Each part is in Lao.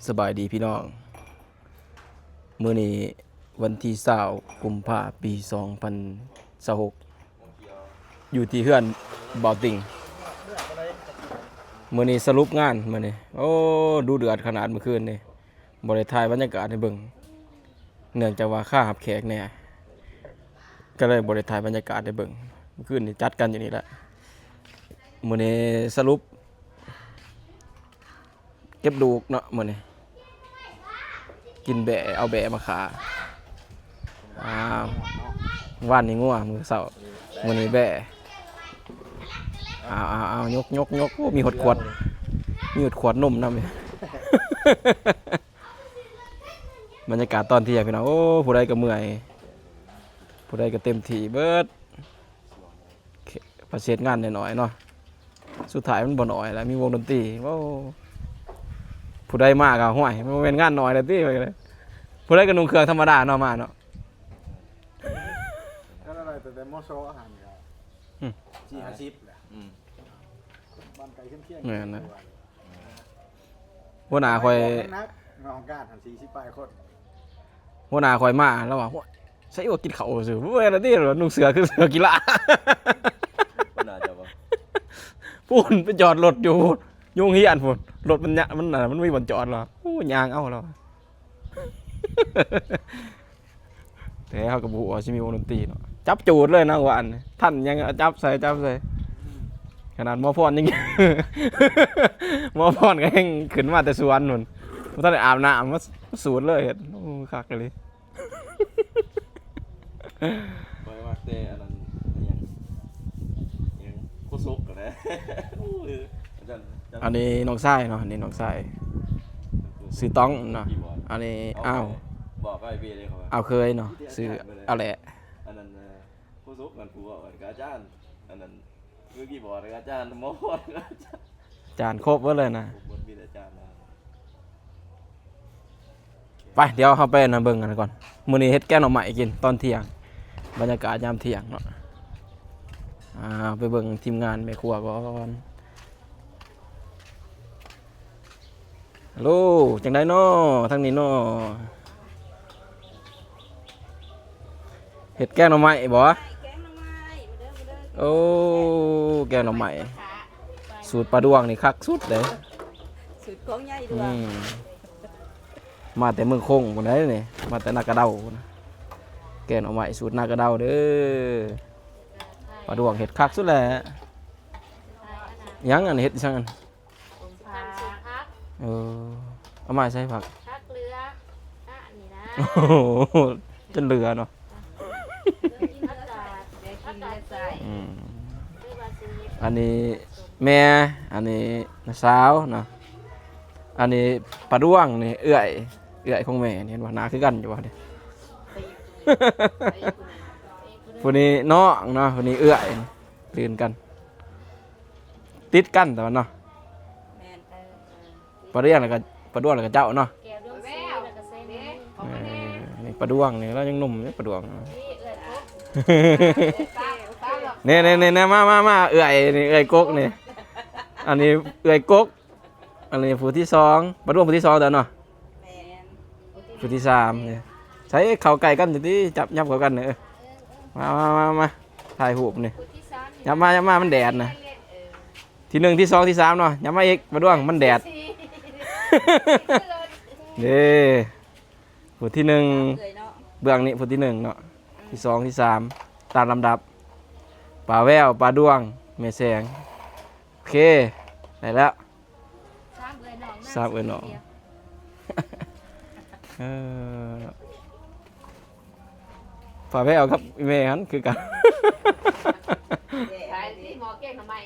ສະບາຍດີພີ່ນ້ອງ, ມື້ນີ້ວັນທີຊາວ ກຸມພາ ປີສອງພັນຊາວຫົກ ຢູ່ທີ່ເຮືອນບ່າວຕິ່ງ. ມື້ນີ້ສະຫຼຸບງານມື້ນີ້ ໂອ້ ດຸເດືອດຂະໜາດ. ມື້ຄືນນີ້ບໍ່ໄດ້ຖ່າຍບັນຍາກາດໃຫ້ເບິ່ງ ເນື່ອງຈາກວ່າຄາຮັບແຂກແດ່ ກໍເລີຍບໍ່ໄດ້ຖ່າຍບັນຍາກາດໃຫ້ເບິ່ງ. ມື້ຄືນນີ້ຈັດກັນຢູ່ນີ້ແຫຼະ. ມື້ນີ້ສະຫຼຸບ ເກັບດູກເນາະມື້ນີ້ ກິນແບ້ ເອົາແບ້ມາຂ້າ. ອ້າວ ວານນີ້ງົວ ມື້ເຊົ້າ ມື້ນີ້ແບ້. ອ້າວໆໆ ຍົກໆໆ ໂອ້ ມີຮອດຂວດ ມີຮອດຂວດນົມນຳ. ບັນຍາກາດຕອນທ່ຽງພີ່ນ້ອງ. ໂອ້ ຜູ້ໃດກໍເມື່ອຍ ຜູ້ໃດກໍເຕັມທີ່ເບິດ. ປະເສດງານໜ້ອຍໆເນາະ ສຸດທ້າຍມັນບໍ່ໜ້ອຍແຫຼະ ມີວົງດົນຕີ. ໂອ້ ຜູ້ໃດມາກໍ ຫ້ວຍ ມັນບໍ່ແມ່ນງານໜ້ອຍແລ້ວຕິ. ຜູ້ໃດກໍນຸ່ງເຄື່ອງທຳມະດາເນາະ ມາເນາະ. ກໍໄດ້ແຕ່ ແຕ່ ມຊ ຫັ້ນກໍ ອືມ ສີ່ຫ້າສິບແຫຼະ. ອືມ ບ້ານໄກຄຽງໆ ແມ່ນນະ. ຫົວໜ້າຂ້ອຍ ໜັກໆ ເນາະ ຫ້ອງການຫັ້ນ ສີ່ສິບປາຍຄົນ. ຫົວໜ້າຂ້ອຍມາ ລາວວ່າ ໂຫຍ ໃສ່ວ່າກິນເຂົ້າຊື່ ບໍ່ແມ່ນແລ້ວຕິ ນຸ່ງເສື້ອຄືເສື້ອກິລາ. ຫົວໜ້າເຈົ້າບໍ່? ພຸ້ນໄປຈອດລົດຢູ່ ຢູ່ໂຮງຮຽນພຸ້ນ ລົດມັນຍະ ມັນ ມັນມີບ່ອນຈອດລະ ໂອ້ ຍ່າງເອົາລະ. ແຕ່ເຮົາກໍບໍ່ຮູ້ວ່າຊິມີວົງດົນຕີເນາະ ຈັບຈູດເລີຍນະ ວ່າອັນທັນຫຍັງ ຈັບໃສ່ ຈັບໃສ່ ຂະໜາດໝໍພອນຍັງ ໝໍພອນກໍຍັງຂຶ້ນມາແຕ່ສວນພຸ້ນ ບໍ່ທັນໄດ້ອາບນ້ຳ ມາ ມາສູດເລີຍ. ໂອ້ ຄັກອີ່ຫຼີ. ຂ້ອຍມັກແຕ່ອັນນັ້ນ ອີຫຍັງ ອີຫຍັງ ໂຄສົກຫັ້ນແຫຼະ. ໂອ້ຍ ອັນນັ້ນ ອັນນີ້ນ້ອງຊາຍເນາະ ອັນນີ້ນ້ອງຊາຍ ຊື່ຕ້ອງເນາະ. ອັນນີ້ ອ້າວ ບອກໄອ້ເບເລີຍ ເຂົາວ່າ ອ້າວ ເຄີຍເນາະ ຊື່ອາແຫຼະ. ອັນນັ້ນ ໂຄສົກ ມັນຜູ້ເວົ້າກັບອາຈານ ອັນນັ້ນ ມືຄີບອດ ອາຈານໝໍ ອາຈານ ອາຈານຄົບເບິດເລີຍນະ ຄົບເບິດ ມີແຕ່ອາຈານນະ. ໄປ ດຽວເຮົາໄປນຳເບິ່ງກັນກ່ອນ. ມື້ນີ້ເຮັດແກງໜໍ່ໄມ້ກິນຕອນທ່ຽງ ບັນຍາກາດຍາມທ່ຽງເນາະ. ອ່າ ໄປເບິ່ງທີມງານແມ່ຄົວກ່ອນ. ໂລ ຈັ່ງໃດເນາະ ທາງນີ້ເນາະ ເຮັດແກງໜໍ່ໄມ້ບໍ່? ແກງໜໍ່ໄມ້ ມາເດີ ມາເດີ. ໂອ້ ແກງໜໍ່ໄມ້ ສູດປ້າດວງນີ້ຄັກສຸດເດ້ ສູດຂອງຍາຍດວງ. ອືມ ມາແຕ່ເມືອງຄົງພຸ້ນໃດ໋ນີ້ ມາແຕ່ນາກະເດົາພຸ້ນ. ແກງໜໍ່ໄມ້ສູດນາກະເດົາເດີ ປ້າດວງເຮັດຄັກສຸດແຫຼະ. ຫຍັງອັນ ເຮັດຫຍັງອັນ? ສົ້ມຜັກ. ເອີ ເອົາມາໃສ່ຜັກ? ຜັກເຫຼືອ ອະ ນີ້ນະ. ໂອ້ໂຫ ຈົນເຫຼືອເນາະ. ອືມ ອັນນີ້ແມ່ ອັນນີ້ນ້າສາວເນາະ ອັນນີ້ປ້າດວງນີ້ເອື້ອຍ ເອື້ອຍຂອງແມ່ນີ້ ເຫັນບໍ່ ໜ້າຄືກັນຢູ່ບໍ່ນີ້. ຜູ້ນີ້ນ້ອງເນາະ ຜູ້ນີ້ເອື້ອຍ ຕື່ນກັນ ຕິດກັນແຕ່ວ່າເນາະ. ແມ່ນ ເອີ ປ້າດວງແລ້ວກໍ ປ້າດວງແລ້ວກໍເຈົ້າເນາະ. ແກ້ວດວງສີແລ້ວກໍໃສ່ນີ້. ເອີ ນີ້ປ້າດວງນີ້ ລາວຍັງໜຸ່ມຢູ່ ປ້າດວງ. ນີ້ເອື້ອຍກົກ ນີ້ໆໆ ມາໆໆ ເອື້ອຍນີ້ ເອື້ອຍກົກນີ້ ອັນນີ້ເອື້ອຍກົກ ອັນນີ້ຜູ້ທີສອງ ປ້າດວງຜູ້ທີສອງແລ້ວເນາະ. ແມ່ນ ຜູ້ທີສາມນີ້ ໃສ່ເຂົ້າໃກ້ກັນຕິ ຈັບ ຫຍັບເຂົ້າກັນນີ້ ເອີ ມາໆໆໆ ຖ່າຍຮູບນີ້ ຫຍັບມາ ຫຍັບມາ ມັນແດດນະ. ທີໜຶ່ງ ທີສອງ ທີສາມເນາະ ຫຍັບມາອີກ ປ້າດວງ ມັນແດດ. ເດ້ ຜູ້ທີໜຶ່ງ ເອື້ອຍເນາະ ເບື້ອງນີ້ຜູ້ທີໜຶ່ງເນາະ ທີສອງ ທີສາມ ຕາມລຳດັບ ປ້າແວວ ປ້າດວງ ແມ່ແສງ. ໂອເຄ ໄດ້ແລ້ວ ສາມເອື້ອຍນ້ອງ ສາມເອື້ອຍນ້ອງ ເອີ ຝາແວວກັບອີ່ແມ່ຫັ້ນຄືກັນ. ໄປຊິໝໍແກງໜໍ່ໄມ້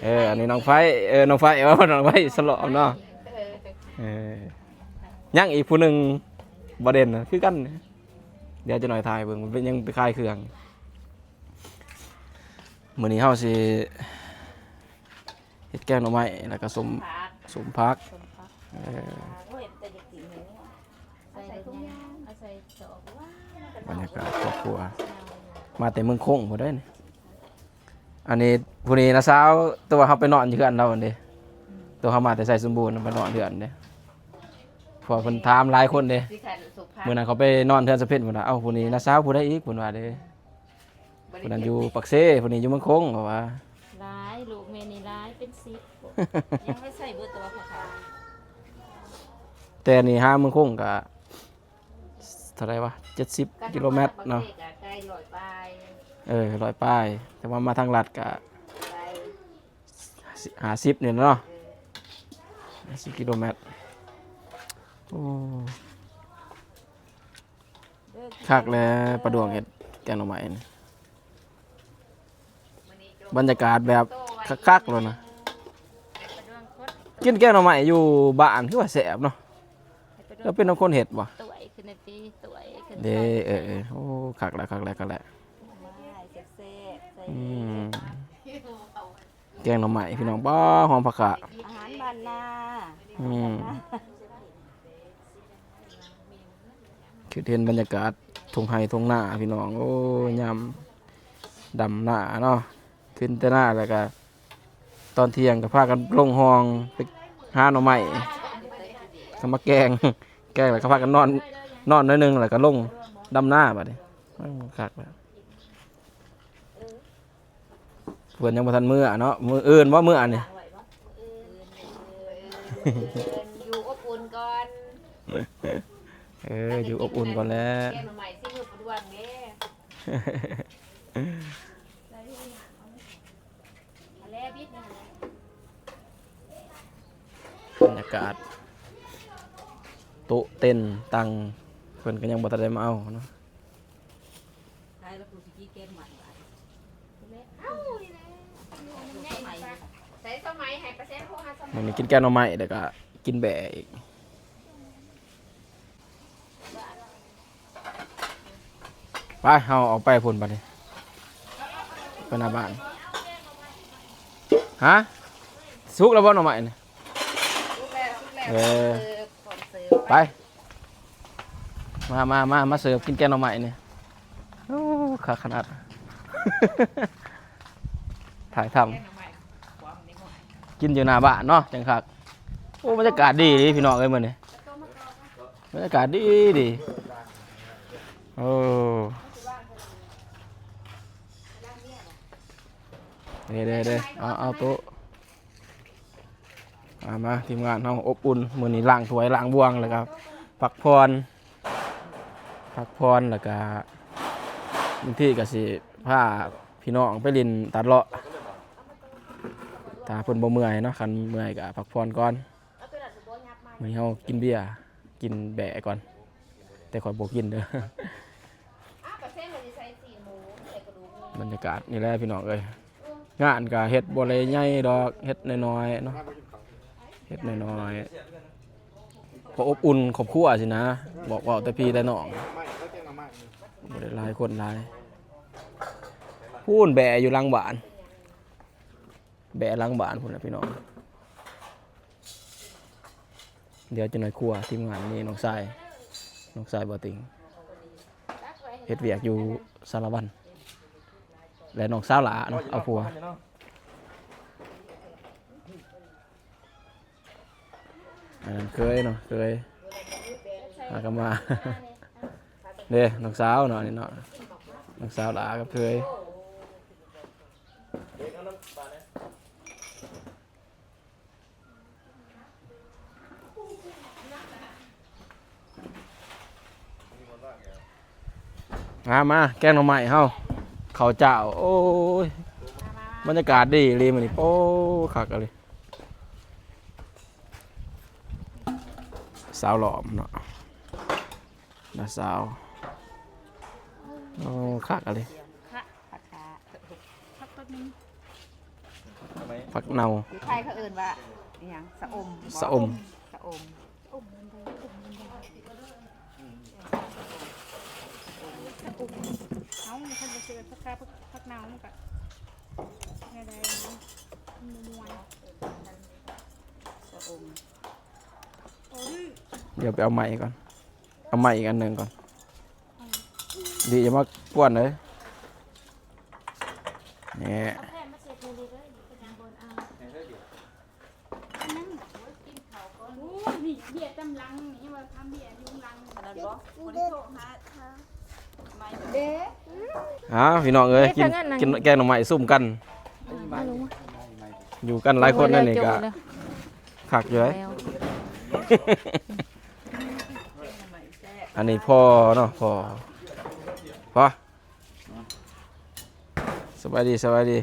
ເອີ ອັນນີ້ນ້ອງໄຟ ເອີ ນ້ອງໄຟ ເອີ ນ້ອງໄຟສະຫຼອມເນາະ. ເອີ ຍັງອີກຜູ້ໜຶ່ງບໍ່ເດັ່ນຄືກັນ ດຽວຈັກໜ້ອຍຖ່າຍເບິ່ງ ມັນເປັນຫຍັງໄປຂາຍເຄື່ອງ. ມື້ນີ້ເຮົາຊິເຮັດແກງໜໍ່ໄມ້ ແລ້ວກໍສົ້ມ ສົ້ມຜັກ ເອີ ໂອ້ຍ ເປັນຕາຢາກກິນແຮງ. ໃສ່ຖົງຍາງ ເອົາໃສ່ຈອກ ວ້າ ບັນຍາກາດຄອບຄົວ ມາແຕ່ເມືອງຄົງພຸ້ນເດ້ນີ້. ອັນນີ້ ຜູ້ນີ້ນະສາວ ແຕ່ວ່າເຮົາໄປນອນຢູ່ເຮືອນລາວຫັ້ນເດ້. ອືມ ໂຕເຮົາມາແຕ່ໄຊສົມບູນ ມານອນເຮືອນເດ້ ເພາະວ່າເພິ່ນຖາມຫຼາຍຄົນເດ້. ມື້ນັ້ນເຂົາໄປນອນເຮືອນສາວເພັນ ເພິ່ນວ່າ ເອົ້າ ຜູ້ນີ້ນ້າສາວຜູ້ໃດອີກ ເພິ່ນວ່າເດ້. ຜູ້ນັ້ນຢູ່ປາກເຊ ຜູ້ນີ້ຢູ່ເມືອງຄົງ ເຂົາວ່າ. ຫຼາຍ ລູກແມ່ນີ້ຫຼາຍເປັນສິບ. ຍັງໄປໃຊ້ເບີໂຕຂາຍ. ແຕ່ນີ້ຫາເມືອງຄົງກະເທົ່າໃດວະ ເຈັດສິບກິໂລແມັດເນາະ. ເອີ ຮ້ອຍປາຍ ແຕ່ວ່າມາທາງລັດກະ ໄກ ຫ້າສິບນີ້ແຫຼະເນາະ. ຫ້າສິບກິໂລແມັດ. ໂອ້ ຄັກແຫຼະ ປາດວງເຮັດແກງໜໍ່ໄມ້ນີ້ ບັນຍາກາດແບບຄັກໆ ໂລດນະ. ກິນແກງໜໍ່ໄມ້ຢູ່ບ້ານຄືວ່າແຊບເນາະ. ແລ້ວເປັນນຳຄົນເຮັດບໍ່? ເດ້ ເອີໆ ໂອ້ ຄັກແຫຼະ ຄັກແຫຼະ ຄັກແຫຼະ. ອືມ ແກງໜໍ່ໄມ້ພີ່ນ້ອງ ປ້າ ຫອມຜັກຂາ. ອາຫານບ້ານນາ. ອືມ ຄິດເຫັນບັນຍາກາດທົ່ງໄຮ່ທົ່ງນາພີ່ນ້ອງ. ໂອ້ຍ ຍາມດຳນາເນາະ ຂຶ້ນແຕ່ນາ ແລ້ວກະຕອນທ່ຽງກະພາກັນລົງຮ່ອງໄປຫາໜໍ່ໄມ້ ເອົາມາແກງ ແກງແລ້ວກະພາກັນນອນ ນອນໜ້ອຍໜຶ່ງ ແລ້ວກະລົງດຳນາບາດນີ້. ໂອ້ ຄັກແລ້ວ. ເພິ່ນຍັງບໍ່ທັນເມືອເນາະ ມື້ອື່ນບໍ່ເມືອນີ້? ຢູ່ອົບອຸ່ນກ່ອນ. ເອີ ຢູ່ອົບອຸ່ນກ່ອນແຫຼະ. ແກງໜໍ່ໄມ້ຊິຢູ່ປະດວງເດ້. ບັນຍາກາດ ໂຕະເຕັນຕັ່ງ ເພິ່ນກະຍັງບໍ່ທັນໄດ້ມາເອົາເນາະ. ມື້ນີ້ກິນແກງໜໍ່ໄມ້ ແລ້ວກະກິນແບ້ອີກ. ໄປ ເຮົາອອກໄປພຸ້ນບາດນີ້ ໄປໜ້າບ້ານ. ຮະ ສຸກແລ້ວບໍ່ໜໍ່ໄມ້ນີ້? ສຸກແລ້ວ ສຸກແລ້ວ. ເອີ ໄປ ມາ ມາ ມາ ມາເສີບກິນແກງໜໍ່ໄມ້ນີ້. ໂອ້ ຄັກຂະໜາດ ຖ່າຍທຳ ກິນຢູ່ໜ້າບ້ານເນາະ ຈັ່ງຄັກ. ໂອ້ ບັນຍາກາດດີເດ້ພີ່ນ້ອງເອີຍ ມື້ນີ້ ບັນຍາກາດດີດີ. ໂອ້ ເດ້ໆໆ ເອົາ ເອົາໂຕະ ມາ ມາ ທີມງານເຮົາອົບອຸ່ນ ມື້ນີ້ລ້າງຖ້ວຍລ້າງບ່ວງ ແລ້ວກະພັກຜ່ອນ ພັກຜ່ອນ ແລ້ວກະບາງທີກະຊິພາພີ່ນ້ອງໄປຫຼິ້ນຕາດເລາະ ຖ້າເພິ່ນບໍ່ເມື່ອຍເນາະ. ຄັນເມື່ອຍກະພັກຜ່ອນກ່ອນ. ມື້ນີ້ເຮົາກິນເບຍ ກິນແບ້ກ່ອນ ແຕ່ຂ້ອຍບໍ່ກິນເດີ. ບັນຍາກາດນີ້ແຫຼະພີ່ນ້ອງເອີຍ ງານກະເຮັດບໍ່ໄດ້ໃຫຍ່ດອກ ເຮັດນ້ອຍໆເນາະ ເຮັດນ້ອຍໆ ພໍອົບອຸ່ນຄອບຄົວຊີ້ນະ ບອກເວົ້າແຕ່ພີ່ແຕ່ນ້ອງ ບໍ່ໄດ້ຫຼາຍຄົນຫຼາຍ. ພຸ້ນແບ້ຢູ່ຫຼັງບ້ານ ແບ້ຫຼັງບ້ານພຸ້ນແຫຼະພີ່ນ້ອງ. ດຽວຈັກໜ້ອຍຄົວທີມງານ ນີ້ນ້ອງຊາຍ ນ້ອງຊາຍບໍ່ຕິງ ເຮັດວຽກຢູ່ສາລະວັນ ແລະ ນ້ອງສາວຫຼ້າເນາະ ເອົາຜົວ. ອັນນັ້ນເຄີຍເນາະ ເຄີຍ ຫາກັນມາ ເດ້ ນ້ອງສາວເນາະ ອັນນີ້ເນາະ ນ້ອງສາວຫຼ້າກັບເຄີຍ. ມາ ມາ ແກງໜໍ່ໄມ້ເຮົາ ເຂົ້າເຈົ້າ. ໂອ້ຍ ບັນຍາກາດດີອີ່ຫຼີມື້ນີ້ ໂອ້ ຄັກອີ່ຫຼີ. ສາວຫຼ້ອມເນາະ ນ້າສາວ ໂອ້ ຄັກອີ່ຫຼີ. ຜັກເນົ່າ ຢູ່ໄທເຂົາເອີ້ນວ່າອີ່ຫຍັງ? ສະອົມ ສະອົມ ສະອົມ ເອົາ ຄັນບໍ່ເຊື່ອ ຜັກຄາ ຜັກ ຜັກເນົ່າມັນກະແນວໃດ ມັນບໍ່ມ່ວນ ສະອົມ. ດຽວໄປເອົາໄມ້ກ່ອນ ເອົາໄມ້ອີກອັນໜຶ່ງກ່ອນ. ດີ ຢ່າມາກວນເດີ ນີ້ ເອົາແຜ່ນມາເຊັດນີ້ເລີຍ ເປັນຫຍັງບໍ່ເອົາ? ອັນນັ້ນ ເບຍຕຳຫຼັງນີ້ ວ່າທຳເບຍຢູ່ຫຼັງ ອັນນັ້ນບໍ່? ບໍ່ໄດ້ໂທຫາ ເດ້ ອ້າວ ພີ່ນ້ອງເອີຍ ເຮັດ ກິນ ເຖິງອັນນັ້ນ ກິນແກງໜໍ່ໄມ້ຊຸມກັນ ມາລົງມາ ຢູ່ກັນຫຼາຍຄົນນັ້ນນີ້ກະ ໂອ້ຍ ແລ້ວຈົບແລ້ວ ຄັກຢູ່ເດ້ ແລ້ວ ອັນນີ້ພໍ່ເນາະ ພໍ່ ພໍ່ ສະບາຍດີ ສະບາຍດີ ສ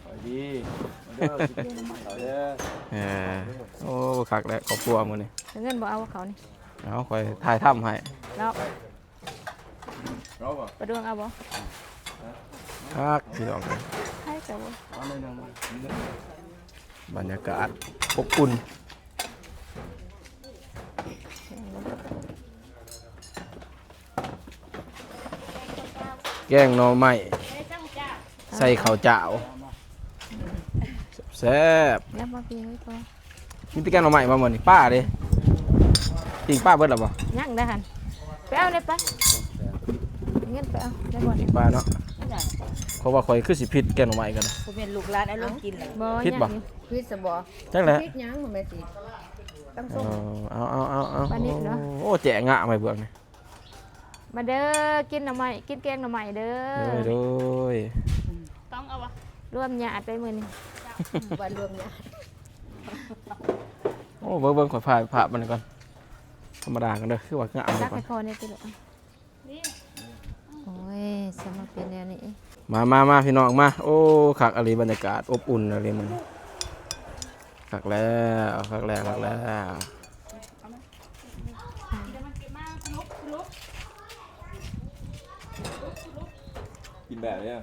ະບາຍດີ ມາເດີ ກິນເຂົ້າເດີ ເອີ ໂອ້ ຄັກແຫຼະຄອບຄົວມື້ນີ້ ເງິນບໍ່ເອົາເຂົ້ານີ້ ເອົາ ຂ້ອຍຖ່າຍທຳໃຫ້ເນາະ ເອົາບໍ່ ປາດວງເອົາບໍ່ ຄັກ ພີ່ນ້ອງ ໃຫ້ກະບໍ່ ເອົາໜ້ອຍໜຶ່ງ ບັນຍາກາດອົບອຸ່ນ ແກງໜໍ່ໄມ້ໃສ່ເຂົ້າຈ້າວ ແຊບໆ ແລ້ວມາປີໄວ້ກ່ອນ ມີແຕ່ແກງໜໍ່ໄມ້ບໍ່ມື້ນີ້ ປາເດ້ ປີ້ງປາເບິດແລ້ວບໍ່? ຍັງໄດ໋ຫັ້ນ ໄປເອົາເລີຍໄປ ເງິນໄປເອົາໄດ້ບໍ່? ປີ້ງປາເນາະ ເພາະວ່າຂ້ອຍຄືຊິຜິດແກງໜໍ່ໄມ້ກັນ ບໍ່ແມ່ນລູກຫຼານເອົາລົງກິນແລ້ວ ບໍ່ ຜິດບໍ່? ຜິດຊະບໍ່? ຈັກແຫຼະ ຜິດຫຍັງ ບໍ່ແມ່ນຊິ ເອົາ ເອົາ ເອົາ ເອົາ ປານິດເນາະ ໂອ້ ແຈະງະໄມ້ເບື້ອງນີ້ ມາເດີ ກິນໜໍ່ໄມ້ ກິນແກງໜໍ່ໄມ້ເດີ ໂດຍ ໂດຍ ຕ້ອງເອົາວະ ລວມຍາດໄປມື້ນີ້ ວັນລວມຍາດ ໂອ້ ເບິ່ງ ເບິ່ງ ຂ້ອຍຖ່າຍພາບມັນກ່ອນ ທຳມະດາກັນເດີ ຄືວ່າງາມ ຕັກໃຫ້ພໍ່ແດ່ຕິລູກ ນີ້ ໂອ້ຍ ສະມາເປັນແນວນີ້ ມາ ມາ ມາ ພີ່ນ້ອງມາ ໂອ້ ຄັກອີ່ຫຼີ ບັນຍາກາດອົບອຸ່ນອີ່ຫຼີມື້ນີ້ ຄັກແລ້ວ ຄັກແລ້ວ ຄັກແລ້ວ ກິນແບບນີ້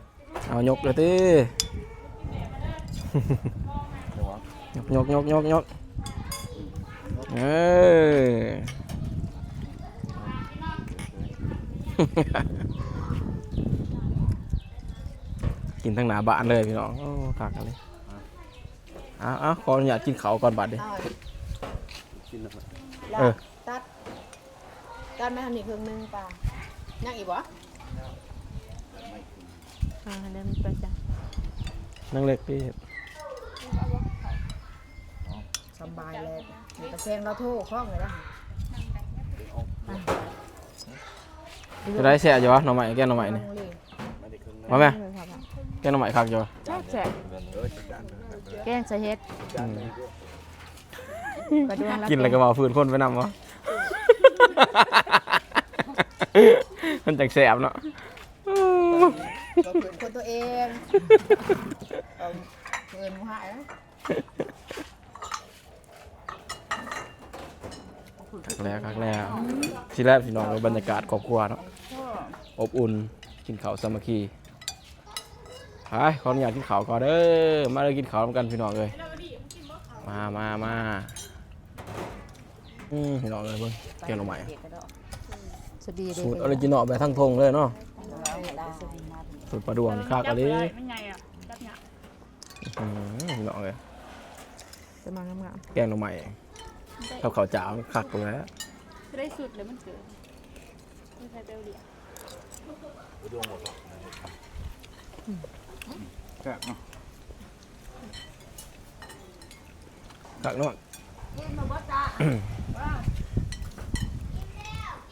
ເອົາ ຍົກເລີຍຕິ ຍົກ ຍົກ ຍົກ ຍົກ ຍົກ ເອີ ກິນທັງໜ້າບ້ານເລີຍພີ່ນ້ອງ ໂອ້ ຄັກອີ່ຫຼີ ເອົາ ເອົາ ຂໍອະນຸຍາດກິນເຂົ້າກ່ອນບາດນີ້ ເອົາ ກິນແລ້ວ ເອີ ຕັດ ຕັດມາທາງນີ້ເຄິ່ງໜຶ່ງປາ ຍັງອີກບໍ່? ອ່າ ເດີ ມັນໄປຈ້ະ ນາງເລັກຕິ ສຳບາຍແລ້ວ ຕາແຊງລາວໂທຂອງເລີຍນະ ເປັນໃດ ແຊບຢູ່ບໍ່ ໜໍ່ໄມ້ ແກງໜໍ່ໄມ້ນີ້? ມາແມ່ ແກງໜໍ່ໄມ້ຄັກຢູ່ ແຊບໆ ແກງໃສ່ເຫັດ ອືມ ປາດວງລະ ກິນແລ້ວກໍເວົ້າພື້ນຄົນໄປນຳບໍ່ ມັນຈັ່ງແຊບເນາະ ເວົ້າພື້ນຄົນຕົວເອງ ເວົ້າພື້ນໝູ່ຫາຍ ຄັກແລ້ວ ຄັກແລ້ວ ຊິແລ້ວພີ່ນ້ອງ ບັນຍາກາດຄອບຄົວເນາະ ອົບອຸ່ນ ກິນເຂົ້າສາມັກຄີ ໄປ ຂໍອະນຸຍາດກິນເຂົ້າກ່ອນເດີ ມາເດີ ກິນເຂົ້ານຳກັນພີ່ນ້ອງເອີຍ ມາ ມາ ມາ ອືມ ພີ່ນ້ອງເອີຍ ເບິ່ງ ແກງໜໍ່ໄມ້ ສະບີເດ້ ສູດອໍຣິຈິນອລແບບທາງທົ່ງເລີຍເນາະ ສູດປາດວງ ຄັກອີ່ຫຼີ ມັນໃຫຍ່ອະ ຈັບຍາກ ອືມ ພີ່ນ້ອງເອີຍ ແຕ່ມັນງາມໆ ແກງໜໍ່ໄມ້ ກັບເຂົ້າຈ້າວ ຄັກພຸ້ນແຫຼະ ຈະໄດ້ສຸດແລ້ວມັນເກີດ ມີໃຜແປວເດຍ ແຊບເນາະ ຄັກເນາະ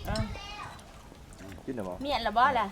ເອີ ກິນແລ້ວບໍ່? ມ້ຽນແລ້ວບໍ່ລະ?